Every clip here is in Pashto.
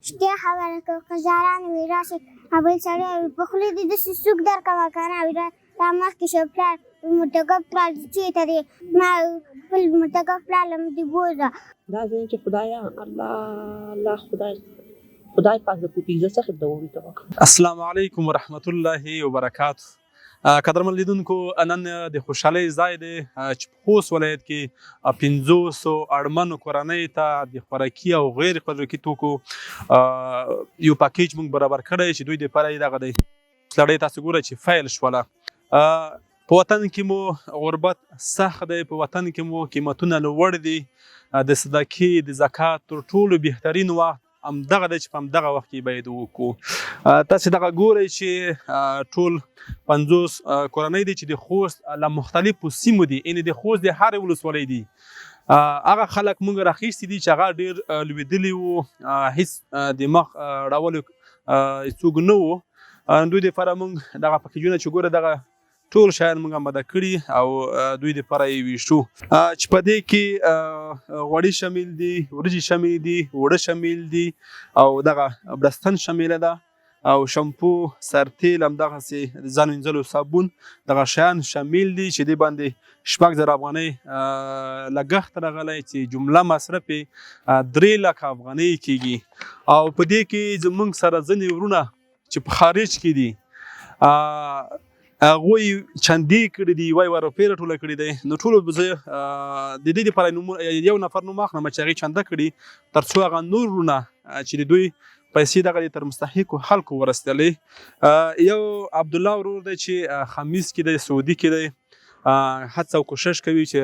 رښتیا خبره کوم که ځاران وي راشئ. بل سړی وي په خوله دې داسې سوک درکوه که نه وي را مخکې شه پلار مرتکب پلار دې چېرته دی؟ ما خپل مرتکب پلار له دې بوځه. دا ځای چې خدایا الله الله خدای خدای پاک د پوپیزه څخه د وری ته وکړه. السلام علیکم ورحمت الله وبرکاته. قدرمن لیدونکو، نن د خوشحالۍ ځای دی چې په خوست ولایت کې 500 اړمنو کورنۍ ته د خوراکي او غیر خوراکي توکو یو پکیج موږ برابر کړی چې دوی دپاره یې دغه دی لړۍ تاسو ګورئ چې فیل شوله. په وطن کې مو غربت سخت دی، په وطن کې مو قیمتونه لوړ دي. د صدقې د زکات تر ټولو بهترین وخت همدغه دی چې په همدغه وخت کې باید وکړو. تاسې دغه ګورئ چې ټول 50 کورنۍ دي چې د خوست له مختلفو سیمو دي، یعنې د خوست د هرې ولسوالۍ دي. هغه خلک موږ راخیستي دي چې هغه ډېر لوېدلي وو، هیڅ د مخ اړولو څوک نه وو. دوی دپاره موږ دغه پکیجونه چې ګوره دغه ټول شیان موږ آماده کړي او دوی دپاره یې ویشو چې په دې کې غوړي شامل دي، وریجې شامل دي، اوړه شامل دي او دغه بړستن شامله ده او شامپو، سرتیل، همدغسې د ځان وینځلو صابون، دغه شیان شامل دي چې دې باندې 6000 افغانۍ لګښت راغلی چې جمله مصرف یې 3 لکه افغانۍ کېږي. او په دې کې زموږ سره ځینې وروڼه چې په خارج کې دي هغوی چندې کړي دي، یوه یوه روپۍ راټوله کړې دی. نو ټولو به زه د دې لپاره یو نفر نوم اخلم چې هغې چنده کړي تر څو هغه نور وروڼه چې د دوی پیسې دغه دې تر مستحقو خلکو ورسېدلې. یو عبدالله ورور دی چې خمیس کې دی، سعودي کې دی، هڅه او کوشش کوي چې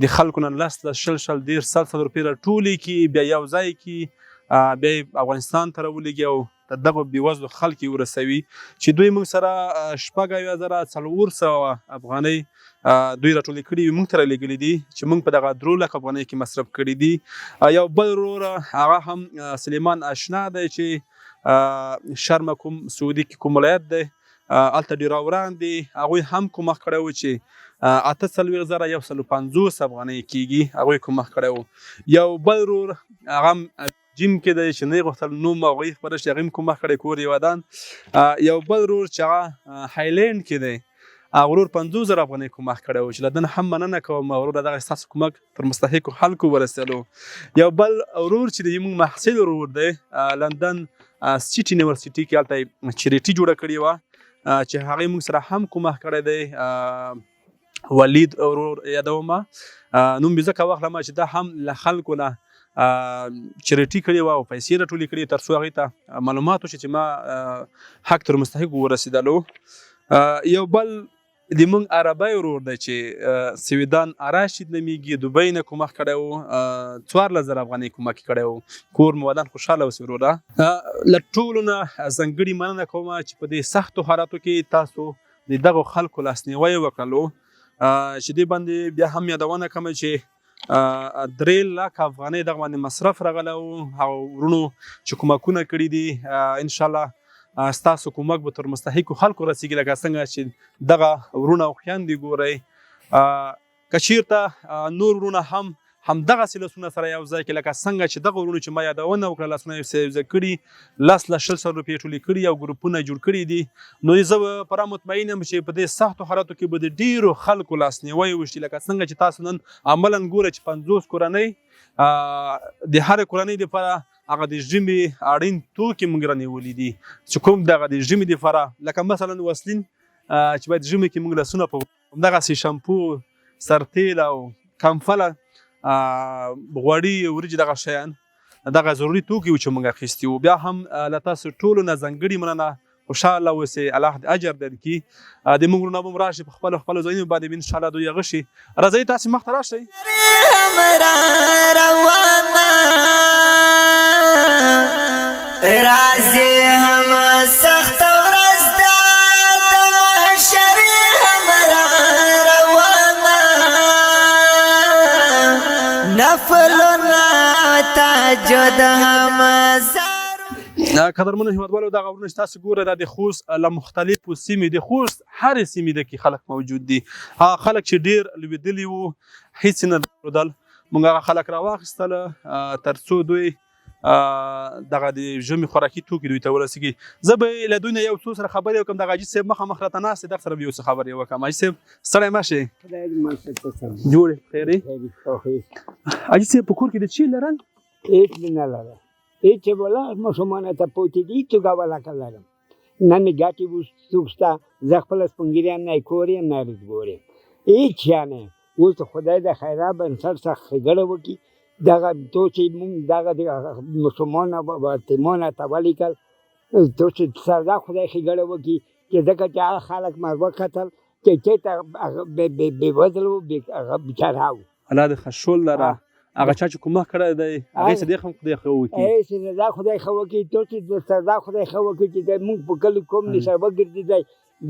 د خلکو نه لس لس، شل شل، 30 سل سل روپۍ راټولې کړي، بیا یو ځای کړي، بیا یې افغانستان ته راولېږي او تر دغو بېوزلو خلک یې ورسوي چې دوی موږ سره 76,400 افغانۍ دوی راټولې کړي وي، موږ ته رالېږلي دي چې موږ په دغه 3 لکه افغانۍ کې مصرف کړي دي. یو بل ورور هغه هم سلیمان اشنا دی چې شرمه کوم سعودي کې کوم ولایت دی، هلته ډېر وران دي، هغوی هم کومک کړی و چې 48,150 افغانۍ کېږي، هغوی کومک کړی و. یو بل ورور هغه هم جیم کې دی چې نه یې غوښتل نوم او هغوی خبره شي، هغوی هم کومک کړی، کور یې ودان. یو بل ورور چې هغه هایلینډ کې دی، هغه ورور 50,000 افغانۍ کومک کړی و چې له ده نه هم مننه کوم وروره، دغه ستاسو کومک تر مستحقو خلکو ورسېدلو. یو بل ورور چې د موږ محصل ورور دی، لندن سیټي یونیورسيټي کې هلته یې چریټي جوړه کړې وه چې هغې موږ سره هم کومک کړی دی. ولید ورور یادوم، نوم مې ځکه واخلم چې دا هم له خلکو نه چریټي کړې وه او پیسې راټولې کړې تر څو هغې ته معلومات وشي چې ما حق تر مستحق ورسېدلو. یو بل د موږ عربی ورور دی چې سویدان اراشید نومېږي، دوبۍ نه کومک کړی و، 14,000 افغانۍ کومک یې کړی و. کور مو ودان، خوشحاله اوسې وروره. له ټولو نه ځانګړي مننه کوم چې په دې سختو حالاتو کې تاسو د دغو خلکو لاسنیوی وکړلو چې دې باندې بیا هم یادونه کوم چې 3 لکه افغانۍ دغه باندې مصرف راغلی و. هغه وروڼو چې کومکونه کړي دي، انشاءالله ستاسو کومک به تر مستحقو خلکو رسېږي لکه څنګه چې دغه وروڼه او خویندې ګورئ. که چیرته نور وروڼه هم همدغسې لاسونه سره یو ځای کړي لکه څنګه چې دغه وروڼو چې ما یادونه وکړه لاسونه یې سره یو ځای کړي، لس لس شل سل روپۍ ټولې کړي او ګروپونه جوړ کړي دي، نو زه به پوره مطمئن یم چې په دې سختو حالاتو کې به د ډېرو خلکو لاسنیوی وشي لکه څنګه چې تاسو نن عملا ګورئ چې 50 کورنۍ د هرې کورنۍ دپاره هغه د ژمي اړین توکي موږ رانیولي دي چې کوم دغه د ژمي دپاره لکه مثلا وسلین چې باید ژمي کې موږ لاسونه په همدغسې شامپو، سرتیل او کمفله، غوړي، وریجې، دغه شیان دغه ضروري توکي وو چې موږ اخیستي وو. بیا هم له تاسو ټولو نه ځانګړي مننه، خوشحاله اوسئ، الله دې اجر درکړي. د موږ وروڼه به هم راشي په خپلو خپلو ځایونو باندې به انشاءالله دوی هغه شي. راځئ تاسې مخته راشئ. راځي هم سخت ورځ ده د محشر هم را روانه، نفلونه تهجد هم زار. قدرمنو هیوادوالو، دغه وروڼه چې تاسو ګورئ دا د خوست له مختلفو سیمې، د خوست هرې سیمې د کې خلک موجود دي. هغه خلک چې ډېر لوېدلي وو، هیڅ یې نه درلودل، موږ هغه خلک راواخیستل تر څو دوی دغه د ژمي خوراکي توکي دوی ته ورسیږي. زه به له دوی نه یو څو سره خبرې وکړم. دغه حاجي صاحب مخامخ راته ناست دی، دغه سره به یو څه خبرې وکړم. حاجي صاحب ستړی مه شئ، جوړ یې؟ خیر یې؟ حاجي صاحب په کور کې د چی لرل؟ هېڅ مې نه لرل، هېڅ چې ولا ماشومانو ته پاتې دي، هېڅ ولاکه لرم نه مې ګټې څوک شته. زه خپله سپینږیری یم، نه کور یم، نه رزګور یم، هېڅ شی نه یم. اوس خدای د خیرات بنسټ څخه ښېګڼه وکړي. دغه توسې مونږ دغه د مسلمانو یتیمانو ته ولیکل، توسې سردا خدای ښېګڼه وکړي، چې ځکه چې هغه خلک ما وکتل چې چېرته هغه بېوزله وو، هغه بیچاره وو. الله دې خشول لره هغه چا چې کومک کړی دی هغې څه دې هم خدای ښه وکړي. هغې څه دا خدای ښه وکړي، توسې د سردا خدای ښه وکړي چې د مونږ په کلي کوم نه سره وګرځېدی،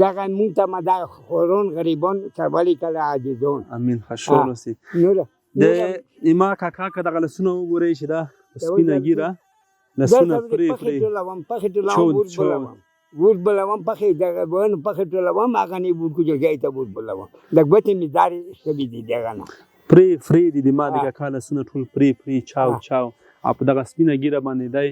دغه مونږ ته ما دغه خورون غریبان سره ولیکل عاجزان. امین، خشول اوسې. د ایما کاکا که دغه لاسونه وګورئ چې دا سپینه ږیره لاسونه پرې پرې پخې ټولوم، ور بلوم، ور بلوم، پخې دغه ونه پخې ټولوم، هغه نه ور کوجه ځای ته ور بلوم. د ګوتې مې دارې شوې دي دغه نه پرې فرې دي. د ما د کاکا لاسونه ټول پرې پرې چاو چاو، او په دغه سپینه ږیره باندې دی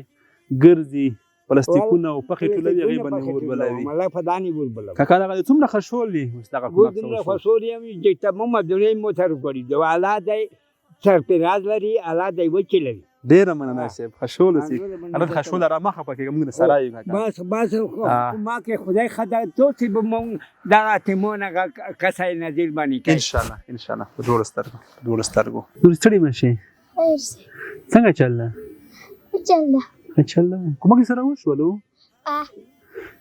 ګرځي، پلاستیکونه او پخې ټولوي، هغې باندې اور بلوي. الله په دانې ور بلوم. کاکا دغه دې څومره خشول دي اوس دغه اوس دومره خشول یم چې تمامه دنیا مو سره کړي دی. الله دی سرفراز لري، الله دی وچې لري. ډېره مننه صاحب، خشول اوسې. الله خشول را مخه پکې موږ د سره یو کاکا. بس بس، ما کې خدای خدا توسې به مونږ دغه تیمونه کسای نظیر باندې کوي ان شاء الله. ان شاء الله په دواړو سترګو، په دواړو سترګو. نور ستړي مه شئ. څنګه چل ده؟ چل ده، چل ده. کومک سره وشولو؟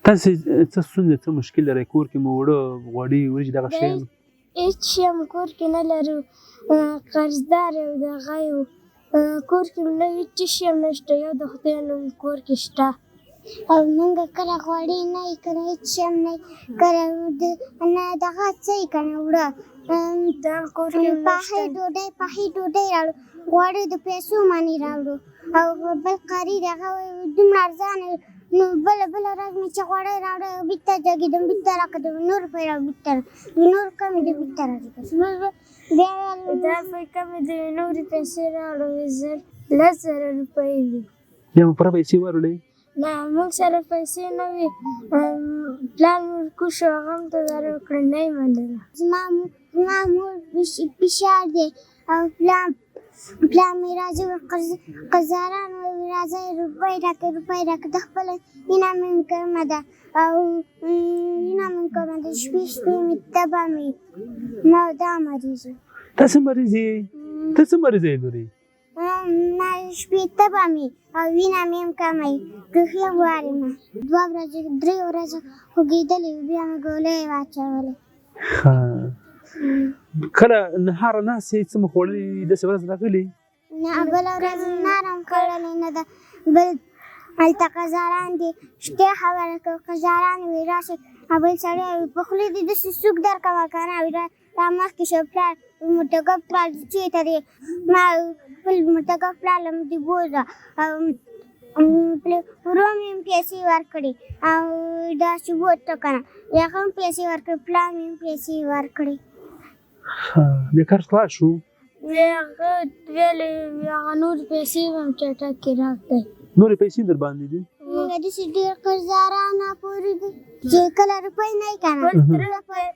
تاسې څه ستونزه، څه مشکل لرئ؟ کور کې مو اوړه، غوړي، وریجې دغه شیان؟ هېڅ شی هم کور کې نه لرو، قرضدار یو، دغه یو کور کې نه هېڅ شی هم نشته، یو د خدای نوم کور کې شته. او موږ کله غوړي نه یې کنه، هېڅ شی هم نه کله نه دغه څه یې کنه اوړه پخې ډوډۍ، پخې ډوډۍ راوړو، غوړي د پیسو باندې راوړو. او بل قاري دغه دومره ارزانه، نو بله بله ورځ مې چې غوړی راوړی بېرته جګېدم، بېرته راکېدم، نور روپۍ راوړ، بېرته نور کمې دي، بېرته راجګېدم. بیا دا روپۍ کمې دي، نورې پیسې راوړو، زر 10,000 روپۍ دي. بیا مو پوره پیسې وروړې؟ نه، موږ سره پیسې نه وې. پلار مو ورکو شو، هغه هم ته زاره وکړه، نه یې منله. زما مور فشار دی او پلار مې راځي قرضداران وایي راځئ روپۍ راکړئ، روپۍ راکړئ. د خپله وینه مې کمه ده او وینه مې کمه ده، شپې شپې مې تبه مې، ما دا مریض یم. تاسې مریض یې؟ ته څه مریض یې لورې؟ ما شپې تبه مې او وینه مې هم کمه وي، ټوخي هم وارې ما 2 ورځې 3 ورځې خوږېدلې، بیا مې ګولۍ واچولې. ښه، کله نهاره ناست یې، څه مو خوړلي داسې ورځ راغلي؟ نه، بله ورځ نهار هم خوړلې نه ده. بل هلته قزاران دي، شته خبره کوي، قزاران وي راشئ. بل سړی وي په خولې دې داسې سوک درکوه که نه وي را مخکې شه. پلار مرتکب پلار چېرته دی؟ ما خپل مرتکب پلار له دې بوځه. او ورور مې هم پیسې ورکړې او داسې بوته که نه، هغه هم پیسې ورکړې، پلار مې هم پیسې ورکړې. بیا کار خلاص شو؟ بیا هغه ویلې هغه نورې پیسې به هم چټکې راکړې. نورې پیسې در باندې دي؟ موږ داسې ډېر قرضداران پورې دي چې کله روپۍ نه وي که نه،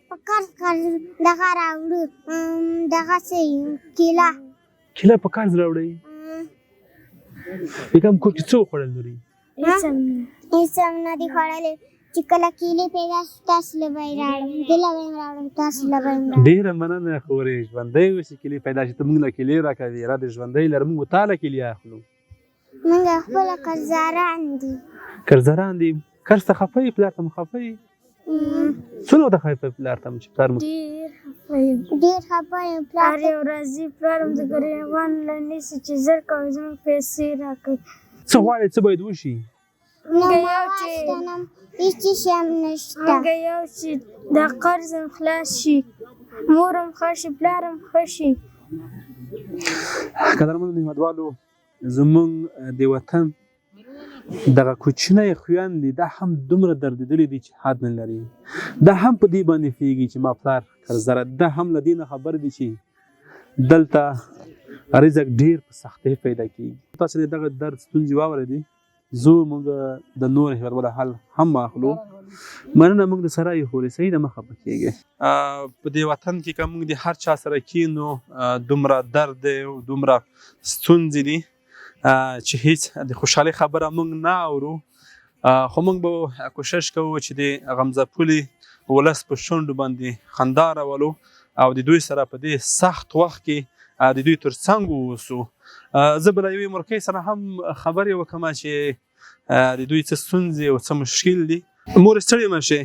په قرض قرض دغه راوړو، دغه څه کیله. کیله په قرض راوړئ؟ بیا کوم کور کې څه وخوړل لورې؟ هېڅ هم نه. هېڅ هم نه دي خوړلې. چې کله کیلې پیدا شي تاسو له به یې راوړم، دله به یې راوړم، تاسو له به یې راوړم. ډېره مننه خورې، ژوندی اوسې. کیلې پیدا شي ته موږ له کیلې راکوې، را دې ژوندی لره، موږ تا له کیلې اخلو. موږ خپله قرضداران دي. قرضداران دي؟ قرض ته خفه یې؟ پلار ته مو خفه یې؟ څونه ورته خفه یې پلار ته مو چې پلار مو؟ ډېر خفه یم. ډېر خفه یم پلار ته. هر یو راځي پلار مو د ګریوان له نیسي چې زر کوئ زموږ پیسې راکړئ. څه غواړې، څه باید وشي؟ نه شته، نه هېڅ شی هم نشته. موږ یو چې دا قرض هم خلاص شي، مور هم ښه شي، پلار هم ښه شي. قدرمنو هېوادوالو، زموږ د وطن دغه کوچنی خویندې دا هم دومره دردېدلې دي چې حد نه لري. دا هم په دې باندې پوهېږي چې ما پلار قرضداره، دا هم له دې نه خبر دي چې دلته رزق ډیر په سختۍ پیدا کیږي. تاسو د دغه درد ستونزې واورېدې، زه موږ د نور هېوادوالو حال هم اخلو. مننه، موږ د سره یو خورې، صحیح ده، مه خفه کېږئ. په دې وطن کې که موږ د هر چا سره کینو، دومره درد دی او دومره ستونزې دي چې هیڅ د خوشحالۍ خبره موږ نه اورو، خو موږ به کوشش کوو چې د غمځپلي ولس په شونډو باندې خندا راولو او د دوی سره په دې سخت وخت کې د دوی تر څنګ واوسو. زه به له یوې مورکۍ سره هم خبرې وکړم چې د دوی څه ستونزې او څه مشکل دي. مور، ستړې مه شئ.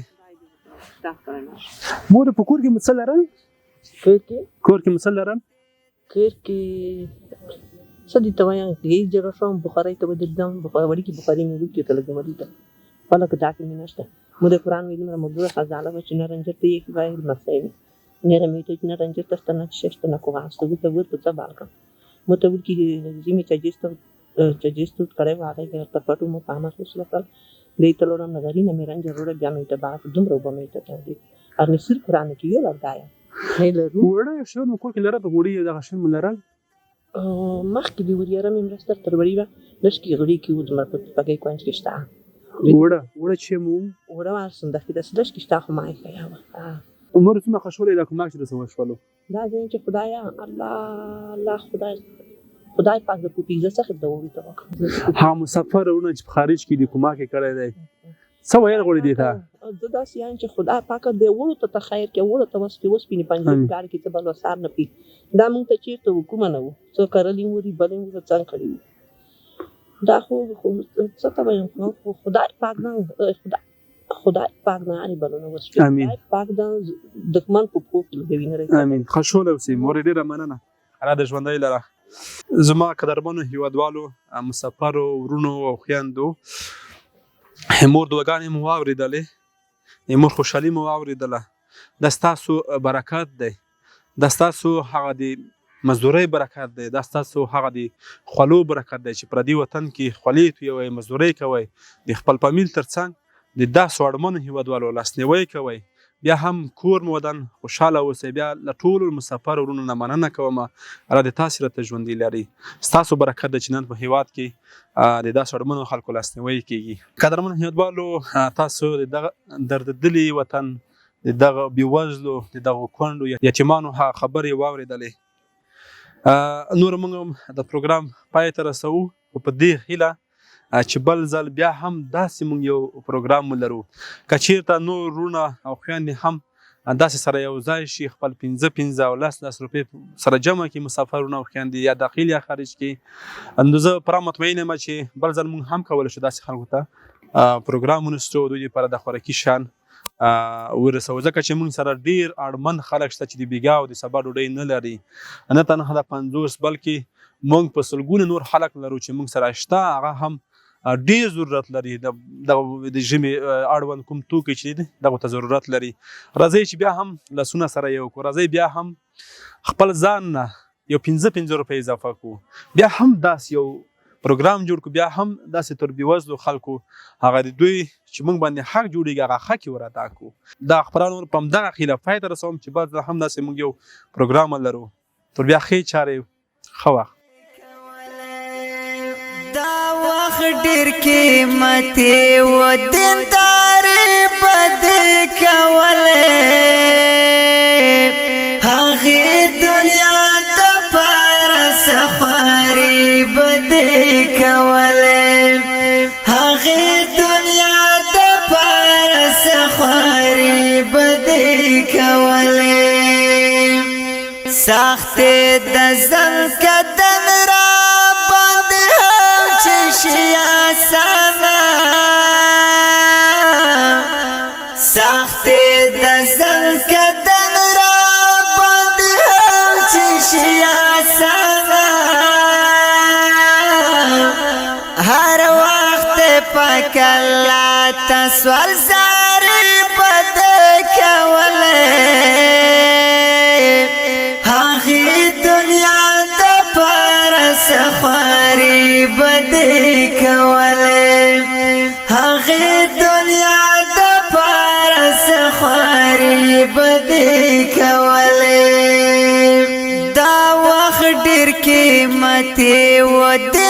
مور، په کور کې مو څه لرل؟ کور کې؟ کور کې مو څه لرل؟ کور کې څه دي ته وایم، ګیج جګه شوم، بخارۍ ته ودرېدم، وړوکې بخارۍ مې وکړې ته لګولې ته خپله که داسې مې نشته. مو د قرآن ویلي مره مزدوره خزانه وه چې نه رنجر ته یې وایي لمسی مې نه مې ته نه رنجر ته شته، نه څه شته، نه کوغان شته. ورته ورته څه بال کړم مو ته ورکې ځینې چجیستو کړی و، هغه یې ورته پټو مو په امر وسله کړ دې ته لوړم نظري نه مې رنجر وړه، بیا مې ته باغ دومره اوبه مې ته تولې هغه سر قرآن کې یو لګایم نه لرو. وړه شیان مو کور کې لرل؟ غوړي دغه شیان مو لرل؟ مخکې د وریاره مې مرسته تر وړي وه، لږ کې غړي کې و، زما په پګۍ کونج کې شته. وړه چې مو وړه وه صندوق کې داسې لږ کې شته، خو ما یې ښیه وه. عمر څومره خوشحاله دا کومک چې درسره وشولو؟ دا ځای چې خدایا الله الله خدای پاک د پوپیزه څخه د وړي ته وکړه. هغه مسافر وروڼه چې په خارج کې دي کومک یې کړی دی، څه ویل غواړي دې ته؟ زه داسې یم چې خدای پاک دې وړو ته خیر کې، وړو ته وسپې وسپینې پنجرې کار کې څه بل وسار نه پی. دا مونږ ته چېرته و کومه نه وو، څه کرلي وو دي بلې وو څنګه کړي وو. دا خو څه ته وایم، خدای پاک نه، خدای پاک نه هرې بلنه وسپې. آمین. خدای پاک دا دښمن په پښو کې لګوي نه راځي. آمین. خوشحاله اوسئ مورې، ډېره مننه، الله دې ژوندی لره. زما قدرمنو هیوادوالو، مسافرو وروڼو او خویندو، مور دعاګانې مو واورېدلې، مور خوشحالي مو واورېدله. دا ستاسو برکت دی، دا ستاسو هغه د مزدورۍ برکت دی، دا ستاسو هغه د خولو برکت دی چې پردي وطن کې خولې تویوئ، مزدورۍ کوئ، د خپل فامیل ترڅنګ د داسو اړمنو هیوادوالو لاسنیوی کوئ. بیا هم کور مو ودان، خوشحاله اوسئ. بیا له ټولو مسافر وروڼو نه مننه کوم، الله دې تاسې راته ژوندي لري. ستاسو برکت دی چې نن په هیواد کې د داسې اړمنو خلکو لاسنیوی کیږي. قدرمنو هیوادوالو، تاسو د دغه درددلي وطن، د دغه بېوزلو، د دغه کونډو یتیمانو هغه خبرې واورېدلې. نور موږ هم د پروګرام پای ته رسوو، خو په دې هیله چې بل ځل بیا هم داسې موږ یو پروګرام ولرو. که چیرته نور وروڼه او خویندې هم داسې سره یو ځای شي، خپل پنځه پنځه او لس لس روپۍ سره جمع کړي، مسافر وروڼه او خویندې یا داخل یا خارج کې، نو زه پوره مطمئن یم چې بل ځل موږ هم کولی شو داسې خلکو ته پروګرام ونیسو، دوی لپاره د خوراکي شیان ورسوو، ځکه چې موږ سره ډېر اړمن خلک شته چې د بیګا او د سبا ډوډۍ نه لري. نه تنها د 50 بلکې موږ په سلګونو نور خلک لرو چې موږ سره شته، هغه هم ډېر ضرورت لري، د ژمي اړوند کوم توکي چې دي دغو ته ضرورت لري. راځئ چې بیا هم لاسونه سره یو کړو، راځئ بیا هم خپل ځان نه یو پنځه پنځه روپۍ اضافه کړو، بیا هم داسې یو پروګرام جوړ کړو، بیا هم داسې تر بېوزلو خلکو هغه د دوی چې موږ باندې حق جوړېږي هغه حق یې ور ادا کړو. دا خپرونه نور په همدغه هیله پای ته رسوم چې بل ځل هم داسې موږ یو پروګرام ولرو. تر بیا ښې چارې، ښه وخت. دا وخت ډېر قیمتي و، دینداري بد کولې، هغې دنیا ته پارس خواري بد کولې، هغې دنیا ته پارس خواري بد کولې. سخت د ځل قدم را باندې هم چې شي اسانه، سخت د ځل قدم را باندې هم چې شي اسانه، هر وخت پاک الله تسوال زاری بد کولې، هغې دنیا د پارس خواري بد کولې، هغې دنیا د پارس خواري بد کولې. دا وخت ډېر قیمتي قیمتي و